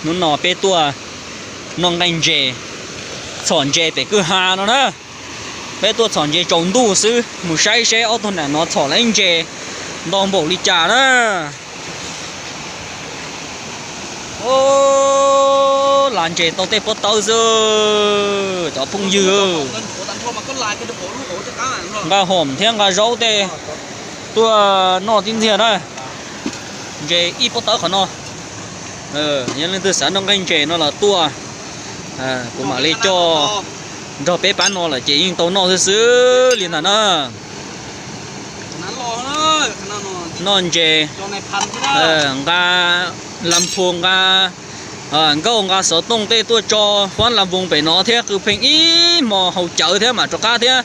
Hnub no peb tuaj noj nqaij ntses, txhom ntses pem kwj ha no na. Peb tuaj txhom ntses tsaus ntuj xwb, mus saib seb ob tug nam no txhom lawv ntses nto npaum li cas na. Las ntses tau tej pob tawb xwb, cov phooj ywg. Nqa hom thiab nqa zaub tej tuaj noj tib ntxiag na. Ntses ib pob tawb qhov no. Yog leej twg xav noj nqaij ntses no los tuaj, kuv mam li coj nrog peb pab no lawm ces yeej tau noj xwb xwb li ntawd na. Noj ntses, nqa lam phu, nqa nkauj, nqa xov tooj tej tuaj tso Huab Las Voos pem no thiab, qw pheej ib hmo haus cawv thiab mam rov qab thiab.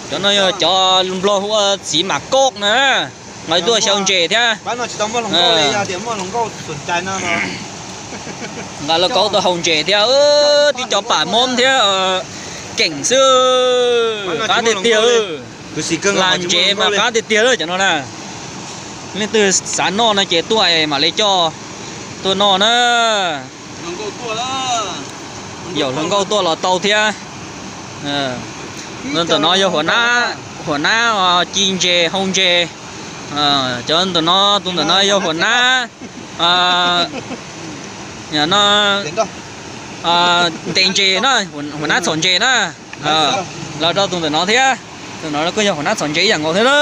Cov no yog cov nplog hu ua txiv mam koj na, nqa tuaj xyaw ntses thiab. Nqa lauj kaub tuaj haus ntses thiab, tib cov pam mob thiab keem xwb, qab tiag tiag. Las ntses mas qab tiag tiag lawm cov no na. Leej twg xav noj no ces tuaj mam li coj tuaj noj na. Yaum hluas nkauj tuaj los tau thiab. Tus ntawm no yog huam nab ci ntses hau ntses. Cov ntawm no, tus ntawm no yog huam nab ntes ntses na, huam nab txhom ntses na. Los rau tus ntawm no thiab, tus no kuj yog huam nab txhom ntses ib yam nkaus thiab na.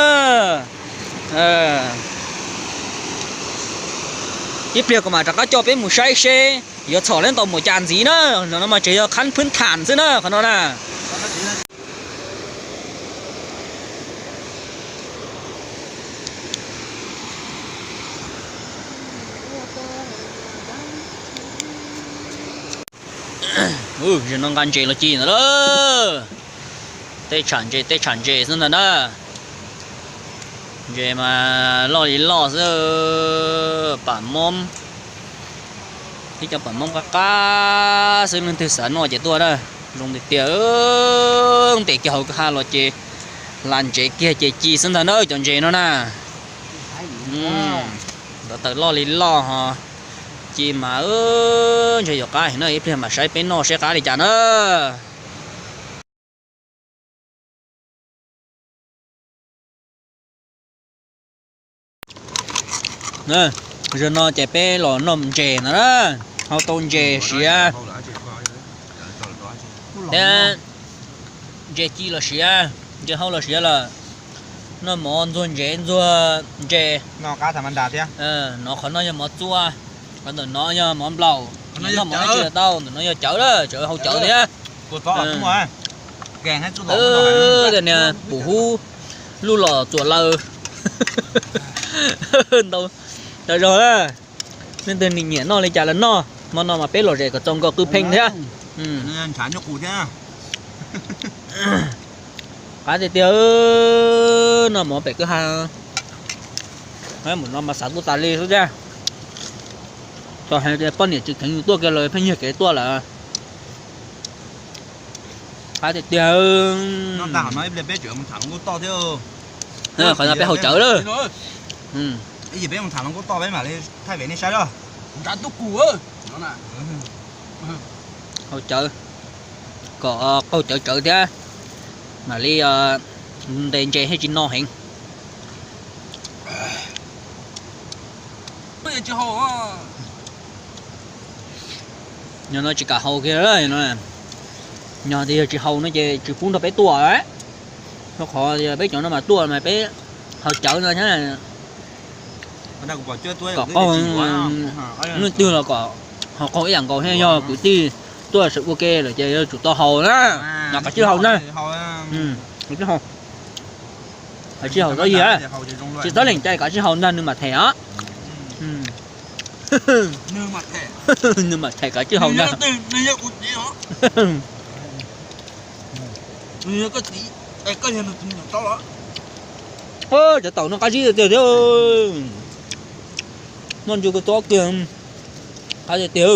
Ib pliag kuv mam rov qab coj peb mus saib seb yuav txhom lawv ntau mus cas ntxiv na. No mas tseem yog khab phwb tham xwb na qhov no na. Zaum no nqa ntses los ci ntawd lawm. Tej tsham ntses, tej tsham ntses xwb ntag na. Ntses mas loj li loj xwb, pam mob, tib cov pam mob qab qab xwb, leej twg xav noj ces tuaj na. Zoo tiag tiag, ntes kiag hauv kwj ha los ces las ntses kiag ces ci xwb ntag na cov ntses no na. Ntawd taws loj li loj ho ci mas ntshe yuav qab heev na, ib pliag mam saib peb noj seb qab li cas na. Zaum no ces peb los noj ntses no na, hau tau ntses siav thiab ntses ci los siav, ntses hau los siav lawm. Noj mov ntxuag ntses ntxuag ntses. Nov qhov no yog mov txua, qhov ntawm no yog mov nplaum, noj mov dab tsi los tau, ntawm no yog cawv lawm, cawv hau cawv thiab. Tias niag pum hub luj los txuas laws ntau. Cov zog na, leej twg nyiam noj li cas los noj, hmo no mas peb lom zem kom txaus nkaus qw pheej thiab. Qab tiag tiag, noj mov pem kwj ha. Mus no mas xav tuaj tas li xwb thiab. Txawm hais tias poj niam tsis kheev yus tuaj kiag los pheej nyiag kev tuaj lawm. Qab tiag tiag. Qhov no peb haus cawv lawm. Haus cawv kom qaug cawv cawv thiab, mam li ntes ntses thiaj tsis no heev. Nyob no tsis kam haus kiag, nyob tias yog tsis haus no ces tsis pub nrog peb tuaj. Rau qhov peb cov no mas tuaj mas peb haus cawv no thiab. Kom qaug, leej twg los kom haus qaug ib yam nkaus thiab, yog kwv tij tuaj ua ke lawm ces yuav tsum tau haus na. Mas kav tsij haus na. Kav tsij haus, tsis txhob lees cai, kav tsij haus ntag nws mam them os. Nws mam them, kav tsij haus ntag. Cov taum no qab zib tiag tiag thiab. Noj ntsis kua txob kiag, qab tiag tiag.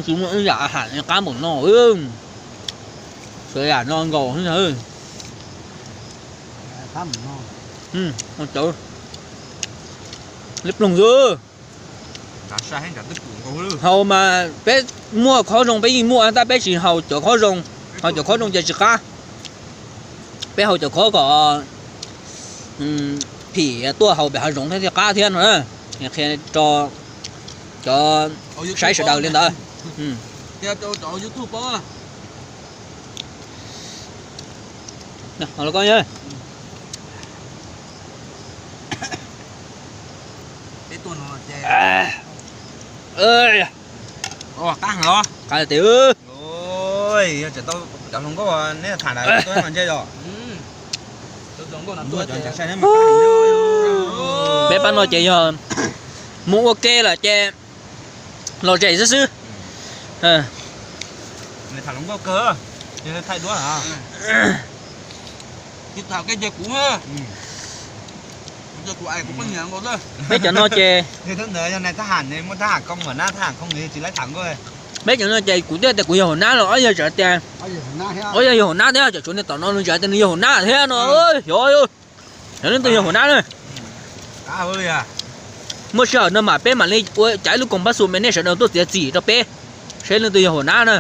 Tsis muaj ib yam ham qab npaum no. Sawv yam no nkaus xwb ntag. Cov li ploog xwb. Haus mas peb muaj qhov zoo peb yeej muaj, tab peb tsis haus cov qhov zoo. Haus cov qhov zoo ces tsis qab. Peb haus cov qhov kom phim tuaj haus pem hav zoov thiaj qab thiab no. Qhia rau cov saib sawv daws li ntawd. Qab tiag. Cov hluas nkauj neb tham ntse os. Peb pab no ces yog mus ua ke lawm ces los zem xwb xwb. Peb cov no ces, peb cov no ces kuv thiaj tias kuv yog hauv nab los ob yog tseem tias, ob yog yog hauv nab thiab, tseem tshuav niag tom no nws tseem tias nws yog hauv nab thiab no. Xyov, xyov leej twg yog hauv nab na. Muaj sij hawm no mas peb mam li ua cas ib lub koom pab xu me nej sawv daws tuaj txiav txim rau peb seb leej twg yog hauv nab na.